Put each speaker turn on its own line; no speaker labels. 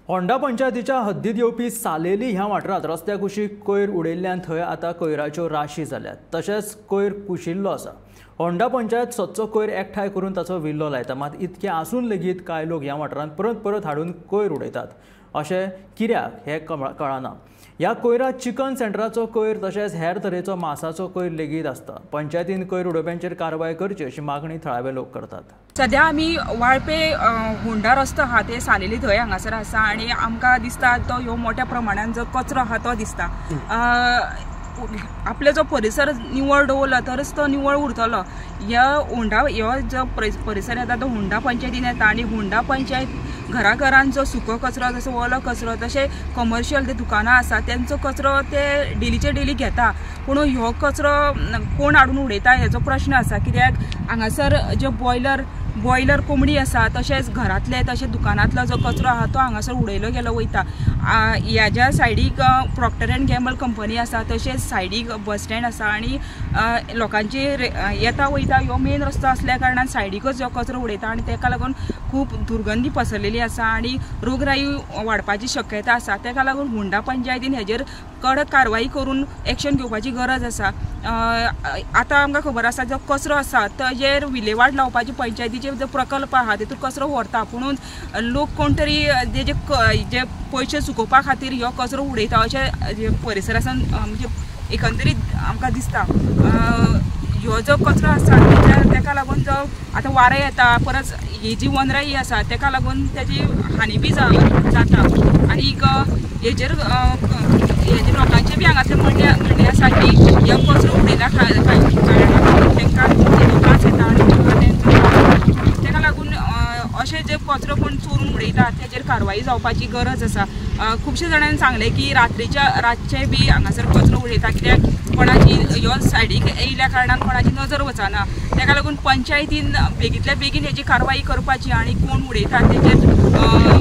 Honda पंचायतीच्या हद्दीत येवपी सालेली ह्या वाठारांत रस्त्या कुशीक कोयर उडयल्ल्यान थंय आतां कोयराच्यो राशी जाल्यात, तशेंच कोयर कुशिल्लो आसा। होंडा पंचायत सदचो कोयर एकठांय करून ताचो विल्लो लायता, मात इतकें आसून लेगीत कांय लोक ह्या वाठारांत परत परत हाडून कोयर उडयतात। अशें कित्याक हें कळना। ह्या कोयरात चिकन सेंटराचो कोयर तशेंच हेर तरेचो मासाचो कोयर लेगीत आसता। पंचायतीन कोयर उडोवप्यांचेर कारवाय करची अशी मागणी थळावे लोक करतात।
सद्या आमी वाळपे होंडा रस्तो आहा ते सालेली थंय हांगासर आसा आनी आमकां दिसता तो ह्यो मोठ्या प्रमाणान जो कचरो आहा तो दिसता। आपलो जो परिसर निवळ दवरलो तरच तो निवळ उरतलो। ह्या होंडा ह्यो जो परिसर येता तो होंडा पंचायतीन येता आनी होंडा पंचायत घराघरान जो सुको कचरो जसो ओलो कचरो तशें कमर्शियल ते दुकानां आसा तेंचो कचरो ते डेलीचे डेली घेता, पूण ह्यो कचरो कोण हाडून उडयता हेजो प्रश्न आसा। कित्याक हांगासर ज्यो बॉयलर कोंबडी आसा तशेंच घरांतले तशें दुकानांतलो जो कचरो आहा तो हांगासर उडयलो गेलो वयता। ह्या ज्या सायडीक प्रॉक्टर एंड गॅम्बल कंपनी आसा तशेंच सायडीक बस स्टँड आसा आनी लोकांची येता वयता ह्यो मेन रस्तो आसल्या कारणान सायडीकच ह्यो कचरो उडयता आनी तेका लागून खूब दुर्गंधी पसरलेली आसा आनी रोगराई वाडपाची शक्यता आसा। तेका लागून होंडा पंचायतीन हेजेर कडक कारवाई करून एक्शन घेवपाची गरज आसा। आतां आमकां खबर आसा जो कचरो आसा ताजेर विलेवाट लावपाची पंचायतीचे जो प्रकल्प आहा तेतून कचरो व्हरता, पुणून लोक कोण तरी जे जे पयशे चुकोवपा खातीर ह्यो कचरो उडयता अशें परिसरासान म्हणजे एकंदरीत आमकां दिसता। ह्यो जो कचरो आसा तेका लागून जो आतां वारें येता परत ही जी वनराई आसा तेका लागून तेजी हानी बी जाता आनीक हेजेर हेजेर लोकांचें बी हांगासर म्हणणें आसा की ह्यो कचरो उडयल्या कारणान तेंकां त्रास येता आनी तेका लागून अशें जे कचरो कोण चोरून उडयता तेजेर कारवाई जावपाची गरज आसा। खुबशे जाणांनी सांगलें की रातचे बी हांगासर कचरो उडयता कित्याक कोणाची ह्यो सायडीक येयल्या कारणान कोणाची नजर वचना, तेका लागून पंचायतीन बेगींतल्या बेगीन हेजी कारवाई करपाची आनी कोण उडयता तेजेर